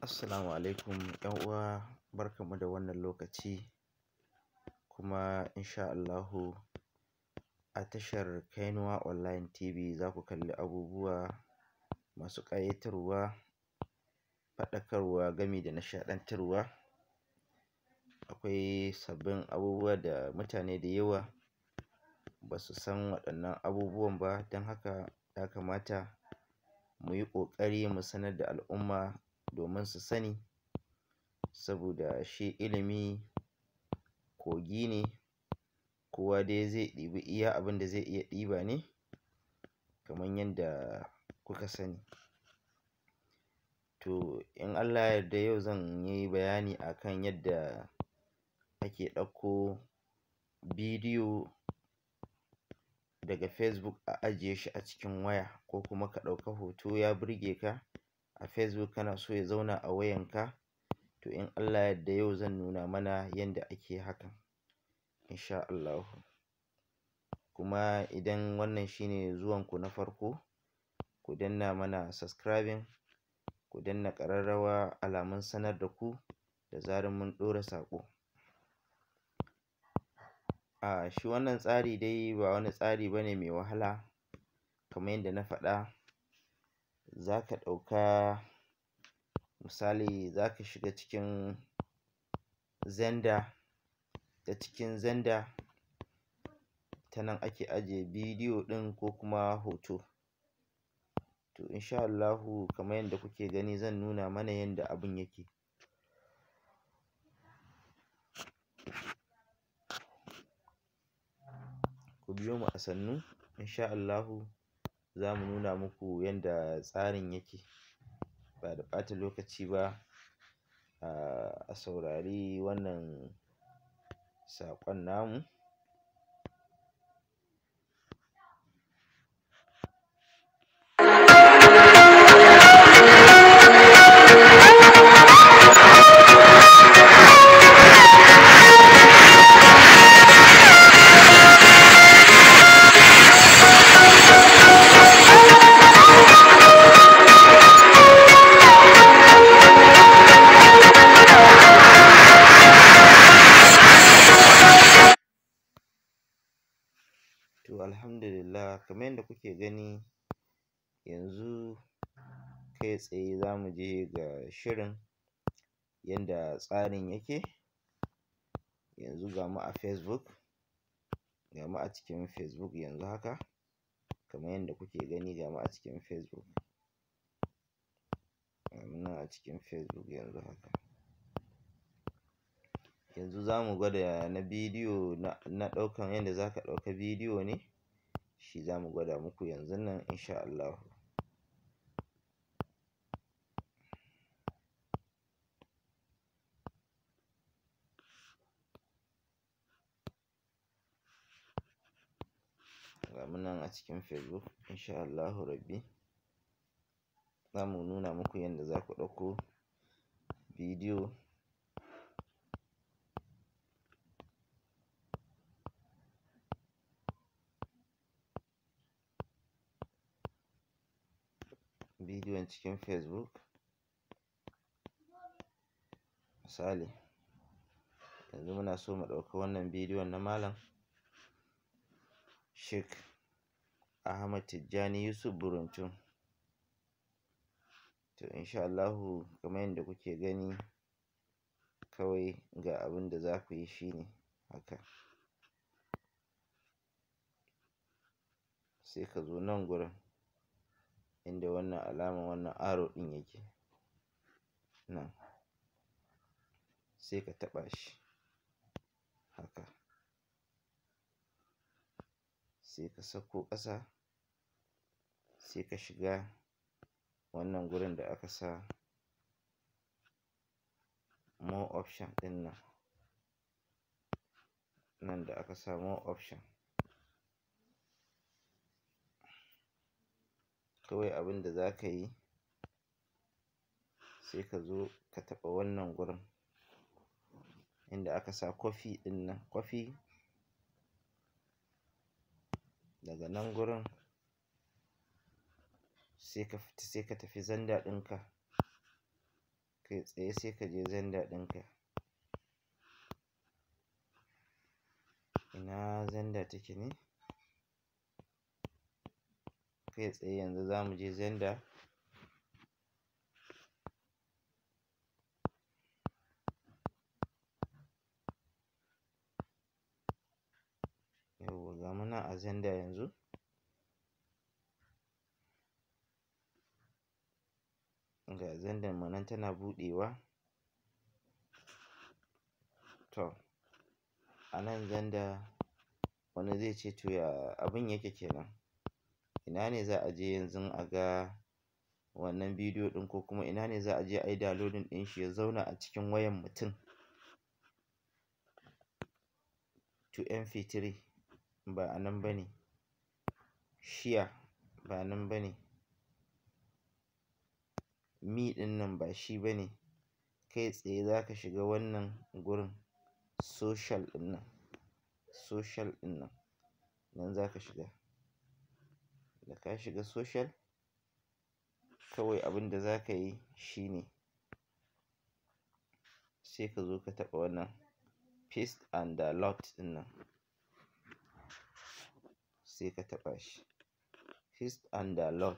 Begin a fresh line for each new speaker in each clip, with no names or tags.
Assalamu alaikum ƴan uwa, barkanmu da wannan lokaci. Kuma insha Allahu a tashar Kainuwa Online TV za ku kalli abubuwa masu ƙayatarwa, faɗakarwa, gami da nishaɗantarwa. Akwai sabbin abubuwa da mutane da yawa ba su san waɗannan abubuwan ba, don haka ya kamata mu yi ƙoƙari mu sanar da al'umma domin su sani, saboda shi ilimi kogi ne, kowa dai zai ɗibi iya abin da zai iya ɗiba ne, kamar yadda kuka sani. To in Allah ya yarda yau zan yi bayani akan yadda ake ɗauko bidiyo daga Facebook a ajiye shi a cikin waya, ko kuma ka ɗauka hoto ya burge ka a Facebook kana so ya zauna a wayanka. To in Allah ya yarda yau zan nuna mana yanda ake hakan insha Allahu. Kuma idan wannan shine zuwanku na farko, ku danna mana subscribing, ku danna ƙararrawa alamun sanar da ku da zarar mun ɗora saƙo. A shi wannan tsari dai ba wani tsari bane mai wahala, kamar yadda na faɗa. Za ka ɗauka misali, za ka shiga cikin Xender, ta cikin Xender ta nan ake ajiye bidiyo ɗin ko kuma hoto. To insha Allahu kamar yadda kuke gani zan nuna mana yanda abun yake. Ku biyo mu a sannu, insha Allahu za mu nuna muku yanda tsarin yake. Ba da ɓata lokaci ba, a saurari wannan saƙon namu. To alhamdulillah, kamar yadda kuke gani yanzu kai tsaye za mu je ga shirin yanda tsarin yake. Yanzu ga mu a Facebook, ga mu a cikin Facebook yanzu haka, kamar yadda kuke gani ga mu a cikin Facebook. Ga mu nan a cikin Facebook yanzu haka. Yanzu za mu gwada na bidiyo na ɗaukan yanda za ka ɗauka bidiyo ne, shi za mu gwada muku yanzun nan insha Allahu. Ga mu nan a cikin Facebook insha Allahu rabbi. Za mu nuna muku yanda za ku ɗauko bidiyo. Bidiyon cikin Facebook. Misali, yanzu muna so mu ɗauki wannan bidiyon na Malam Sheikh Ahmad Tijjani Yusuf Buruntum. To insha Allahu kamar yadda kuke gani, kawai ga abin da za ku yi shine haka. Sai ka zo nan gurin inda wannan alamar wannan arrow ɗin yake nan, sai ka taɓa shi haka, sai ka sauko ƙasa, sai ka shiga wannan gurin da aka sa more option ɗin nan, nan da aka sa more option. Kawai abin da za ka yi, sai ka zo ka taɓa wannan gurin inda aka sa copy ɗin nan, copy. Daga nan gurin sai ka fita, sai ka tafi Xender ɗinka, Kai tsaye sai ka je Xender ɗinka. Ina Xender take ne? Kai tsaye yanzu za mu je Xender. Yawwa, ga mu nan a Xender yanzu. Ga Xender mu nan tana buɗewa. To, a nan Xender wani zai ce to ya abin yake kenan? Ina ne za a je yanzu a ga wannan bidiyo ɗin, ko kuma ina ne za a je a yi downloading ɗin shi ya zauna a cikin wayan mutum to MP3? Ba a nan ba ne. Share ba nan ba ne. Me ɗin nan ba shi ba ne. Kai tsaye za ka shiga wannan gurin social ɗin nan, social ɗin nan, nan za ka shiga. Da ka shiga social, kawai abin da za ka yi shine sai ka zo ka taɓa wannan paste and download ɗin nan, sai ka taɓa shi, paste and download.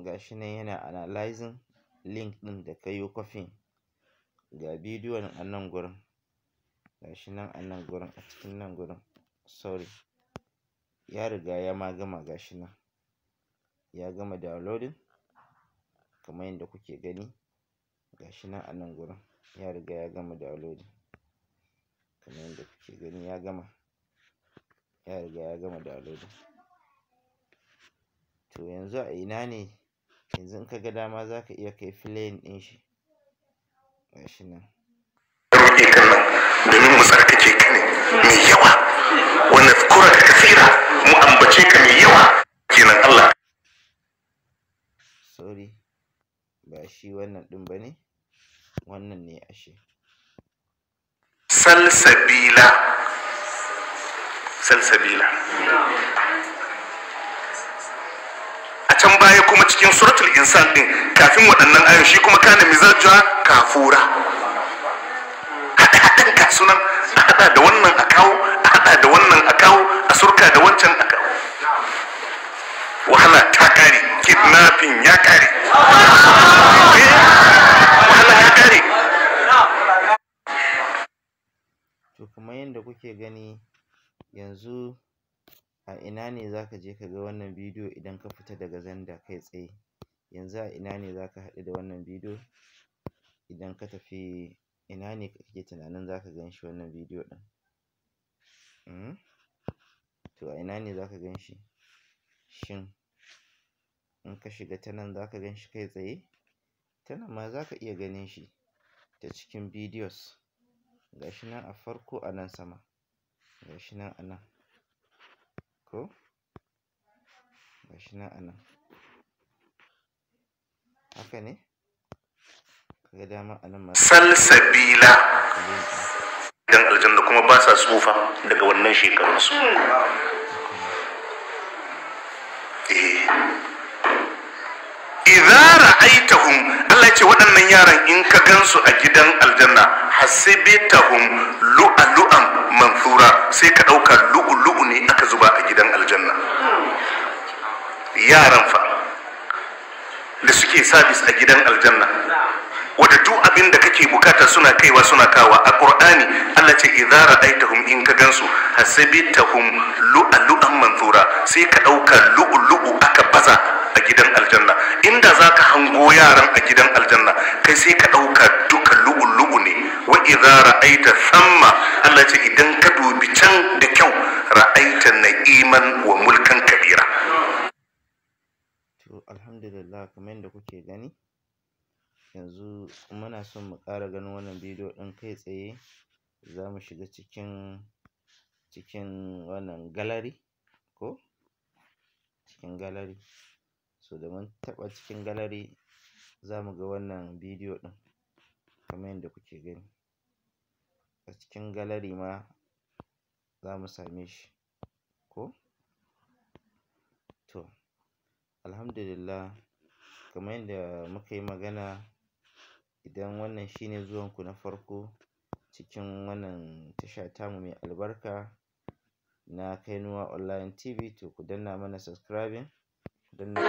Ga shi nan yana analyzing link ɗin da ka yo copying. Ga bidiyon a nan gurin, ga shi nan a nan gurin, a cikin nan gurin. Sorry, ya riga ya ma gama. Ga shi nan ya gama downloading kamar yadda kuke gani. Ga shi nan a nan gurin ya riga ya gama downloading kamar yadda kuke gani. Ya gama, ya riga ya gama downloading. To yanzu a ina ne? Yanzu in ka ga dama za ka iya kai playing ɗin shi. Ga shi nan.
Roƙe kan nan domin mu tsarkake ka ne mai yawa, wa nadhkuraka kathira, mu ambace ka mai yawa kenan Allah.
Sorry, ba shi wannan ɗin ba ne, wannan ne ashe.
Salsabila, salsabila. A can baya kuma cikin suratul insan din, kafin waɗannan ayoyin, shi kuma kana mizajuha kafura. Haɗe haɗen ga sunan, a haɗa da wannan a kawo, a haɗa da wannan a kawo, a surka da wancan a kawo. Wahala ta kare, kidnapping ya kare, wahala ya kare.
To, kamar yadda kuke gani yanzu, a ina ne za ka je ka ga wannan bidiyo idan ka fita daga Xender? Kai tsaye yanzu a ina ne za ka haɗu da wannan bidiyo idan ka tafi? Ina ne kake tunanin za ka gan shi wannan bidiyo ɗin? To, a ina ne za ka gan shi? Shin in ka shiga ta nan za ka gan shi kai tsaye? Ta nan ma za ka iya ganin shi, ta cikin videos. Ga shi nan a farko a nan sama, ga shi nan a nan, ko ga shi nan a nan. Haka ne, ka ga dama a nan ma.
Salsabila dan aljanna kuma ba sa tsufa daga wannan shekarunsu. Eh, idza ra'aitahum, Allah ya ce waɗannan yaran in ka gansu a gidan aljanna, hasibtahum lu'lu'an manthura, sai ka ɗauka lu'lu'u ne aka zuba a gidan aljanna. Yaran fa da suke sabis a gidan aljanna, wadda duk abin da kake bukata suna kaiwa suna kawa. A Qur'ani Allah ce idza ra'aitahum, in ka gansu, hasibtahum lu'lu'an manthura, sai ka ɗauka lu'lu'u aka baza a gidan aljanna. Inda zaka hango yaran a gidan aljanna, kai sai ka ɗauka duka lu'lu'u ne. Wa idza ra'aita thamma, Allah ce idan ka dubi can da kyau, ra'aita na'iman wa mulkan kabira.
To, alhamdulillah, kamar yadda kuke gani yanzu muna son mu ƙara ganin wannan bidiyo ɗin. Kai tsaye za mu shiga cikin wannan gallery, ko cikin gallery. So da mun taɓa cikin gallery, za mu ga wannan bidiyo ɗin kamar yadda kuke gani. A cikin gallery ma za mu same shi, ko? To, Alhamdulillah, kamar yadda muka yi magana, idan wannan shine zuwanku na farko cikin wannan tasha tamu mai albarka na Kainuwa Online TV, to ku danna mana subscribing, ku danna